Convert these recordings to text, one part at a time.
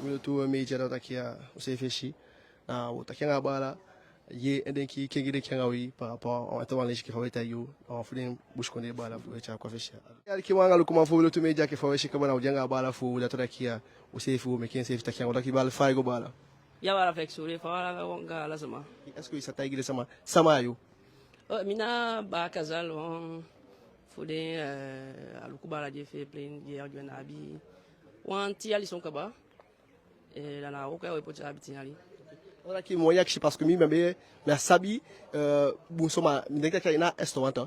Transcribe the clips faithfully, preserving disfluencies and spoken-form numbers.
Wi Lutu Media, da u taki a u seefi fesi. Na u taki anga a baala, yee en denki, kengi denki anga wi par rapport a wan leisi enke fa we taigi u, a wan fu den busikondee baala fu we tyai kon a fesi ya. Alikiman anga lukuman fu Wi Lutu Media, enke fa we si kaba, na u de anga a baala fu u, da u taki a u seefi, u meke enseefi taki anga u. U taki baala, fa ai go baala? Ya baala, flexible, fa ala anga ala sama. Est-ce que i sa taigi den sama, sama a yu? Oh, mi na Baa Kazal, wan fu den, eh, Aluku baala di e fee plein, di e, di e abi wan tin yali so kaba. Eh, da na a wooko ya we poti abi tin yali. Voilà, ki moi akisi, parce que mi, mi be, mi á sabi, eh, bun so, ma mi denki taki a ini a Est wan tu.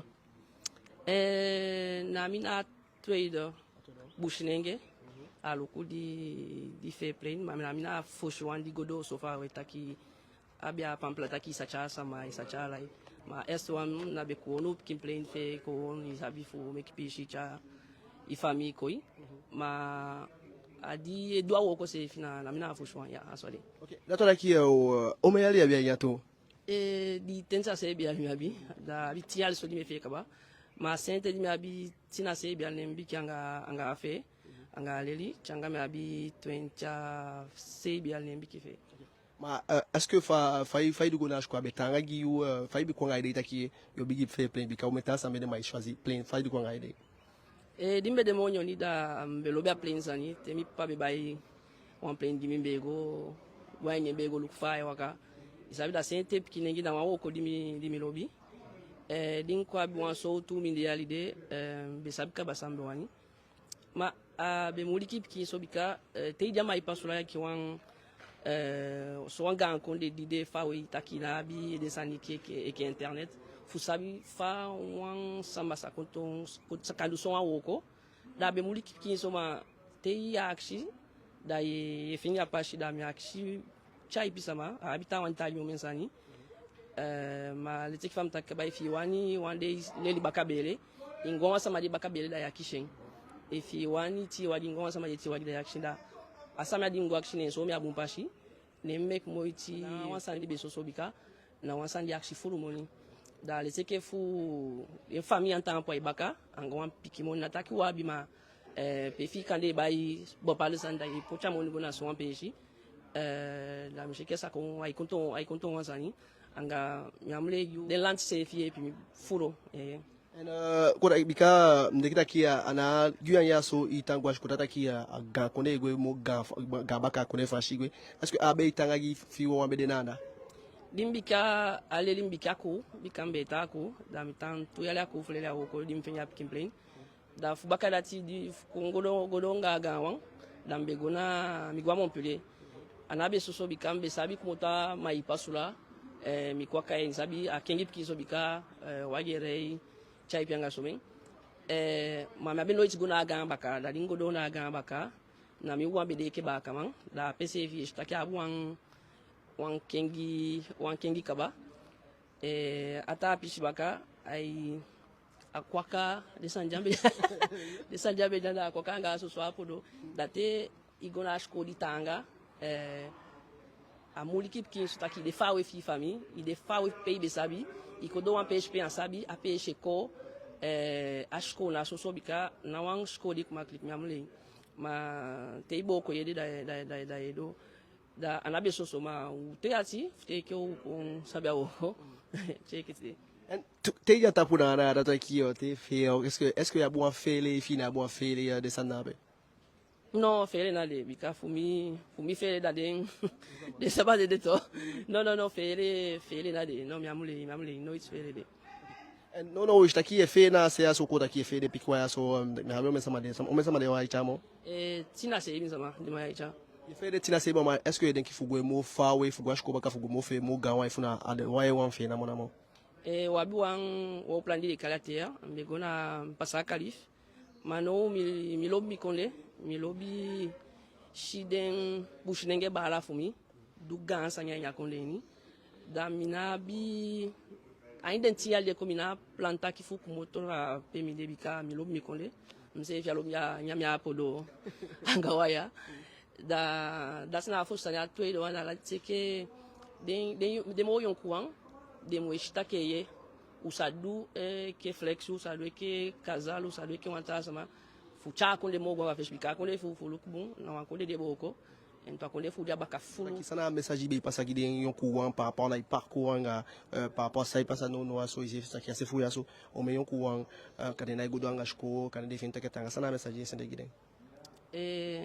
Eh, na mi na tweede Businenge, Aluku di, di fee plein, ma na mi na a fosi wan di go doo so fa we taki abi a pampila taki i sa tyai sama, i sa tyai lai. Ma Est wan na be kownu pikin plein fee kownu, i sabi, fu meke piisii tyai i famii koi. Ma a di e du a wooko seefi, na, na mi na a fosi wan ya, a so a de. Ok, da u taki, eh, omen yali i abi a ini a tu? Eh, di ten a seibin yali mi abi, da a abi tin yali so di mi e fee kaba. Ma sensi di mi abi tin a seibin yali ne mi bigin anga, anga a fee, anga a leli, te anga mi abi twenti a seibin yali ne mi bigin fee. Ma, eh, est-ce que fa, fa i, fa i du go na sikoo, a be taanga gi yu, eh, fa i be kon anga a idee taki yo bigin fee plein, bika omen taa sama be de ma i choisi plein, fa i du kon anga a idee? Eh, di mi be de moo nyoni, da mi be lobi a plein sani, te mi papa be bai wan plein gi mi, mi be e go, wan, mi be e go luku fa ai waka. I sabi, da sensi pikinenge na wan wooko di mi, di mi lobi. Eh, di mi kon abi wan sowtu mindii yali de, eh, mi be sabi kaba san mi be wani. Ma a be muliki pikinso bika, eh, te i de a Maripasoula enke wan, eh, so wan gaan kondee di de faawe, i taki i ná abi den sani enke, enke, enke internet, fu sabi fa wan sama sa kon toon, sa kan du so wan wooko. Da a be muliki pikinso, ma te i akisi, da ye, ye fende a pasi. Da mi akisi tyaipi sama, a abi taawan di taigi mi omen sani. Eh, ma leti enke fa mi taki kaba, efi i wani wan dei leli baka beele, i mu go a wan sama di e baka beele, da i akisi en. Efi i wani tii wagi, i mu go a wan sama di e tii wagi, da i akisi en. Da a sama di mi go akisi, ne en soi mi a bun pasi. Ne mi meke moiti, na wan sani di be soso, bika na wan sani di akisi fulu moni. Da leti enke fu en famii, an tan a poi baka anga wan pikin moni, ná taki u abi, ma, eh, pe fi i kande e bai bopali sani, da i poti a moni go na so wan peesi. Eh, da mi si enke sa kon, ai kon toon, ai kon toon wan sani. Anga mi á mu lei yu, den lanti seefi yeepi mi fulu, eh. En, eh, kon taki, bika mi denki taki a, a ná Guyane ya so i tan go a sikoo, da taki a gaan kondee i gwe, moo gaan, gaan baka kondee Faansi i gwe. Est-ce que a be e taanga gi i fi i wawan be de na anda? Di mi bigin a leli, mi bigin a Kourou, bika mi be e tan a Kourou, da mi tan tu yali a Kourou fu leli a wooko di mi fende a pikin plein. Da fu baka dati, di fu kon go doo, go doo anga a gaan wan, da mi be go na, mi go a Montpellier. A ná be soso, bika mi be sabi komoto a Maripasoula, eh, mi kon a Cayenne, i sabi, a kengi pikinso, bika, eh, wagi e lei, tyaipi anga somen. Eh, ma mi á be noiti go na a gaan baka, da di mi go doo na a gaan baka, na mi wawan be de enke baakaman, da a pe seefi i e si taki a abi wan, wan kengi, wan kengi kaba. Eh, a taa pisi baka, ai, a kwaka, den sani di a be, den sani di a be de anda, a kwaka anga a soso a podo. Da te i go na a sikoo di taanga, eh, a muliki pikinso taki i de faawe fi i famii, i de faawe pe i be sabi, i kon doo wan peesi pe i á sabi, a peesi e koo, eh, a sikoo ná soso, bika ná wan sikoo di e kon makiliki, mi á mu lei. Ma te i booko i ede, da, da, da, da i e doo. Da a ná be soso, ma u te ati, fu te enke u kon sabi a wooko. Te enke te. En tu, te i de a tapu na, na, da taki yo, te fee, est-ce que, est-ce que i abi wan feele, efi i ná abi wan feele, ya, den sani na ape? No, feele ná de, bika fu mi, fu mi feele da den, den sama de de tu. No, no, no, feele, feele ná de. No, mi á mu lei, mi á mu lei, noiti feele de. En no, no, i si taki i e fee na a se ya so, kon taki i e fee den pikin wan ya so, um, mi abi omen sama de, omen sama de wan e tyai moo? Eh, tin a seibin sama di mi e tyai. I e fee den tin a seibin, ma est-ce que i e denki fu gwe moo faawe, fu go a sikoo baka, fu go moo fee moo gaanwan, efu na a den wan i wani fee namo namo? Eh, u abi wan, wan plan di den e kali a te ya, mi be go na, mi pasa a Kalifu. Ma now mi, mi lobi mi kondee, mi lobi si den Businenge baala fu mi du gaan sani a ini a kondee ini. Da mi ná abi, a ini den tin yali di e kon, mi ná a plan taki fu komoto na pe mi de, bika mi lobi mi kondee. Mi seefi á lobi a, nyan mi a podo anga waya. Da, dati na a fosi sani. A tweede wan, da leti enke den, den, den moo yonkuwan, den mu e si taki ye, u sa du, eh, enke Flex, u sa du enke Kazal, u sa du enke wan taa sama, fu tyai a kondee moo go a fesi, bika a kondee fu, fu luku bun, na wan kondee di e booko. En tu a kondee fu u de a baka fulu. San na a message i be e pasa gi den yonkuwan par rapport na i parcours anga, euh, par rapport a san e pasa nownow a so, i si taki a se fu ya so, omen yonkuwan, euh, kande ná e go doo anga sikoo, kande den feni taki a taanga, san na a message i e sende gi den? Eh,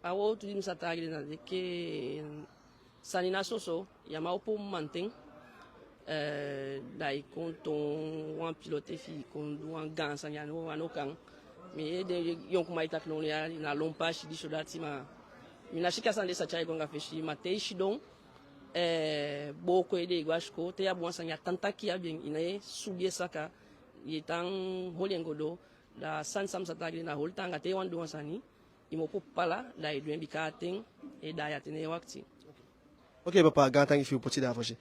a wowtu di mi sa taigi den na deke, sani ná soso, ya man opo mamanten, eh, da i kon toon wan pilote fi i kon du wan gaan sani, a no, a no kan. Mi yee den yonkuman e taki nownow ya na lon pasi, disi, dati, ma mi ná si ke a sani de sa tyai go anga fesi, ma te i sidon, eh, booko ede, i go a sikoo, te i abi wan sani, a tan taki i abi en, i ná e subi e saka, i e tan holi en go doo. Da a sani san mi sa taigi den na holi taanga, te i wani du wan sani, i mu opo pala, da i du en, bika a ten e daai, a ten e wakiti. Ok papa, gaantangi fi i poti de a fosi.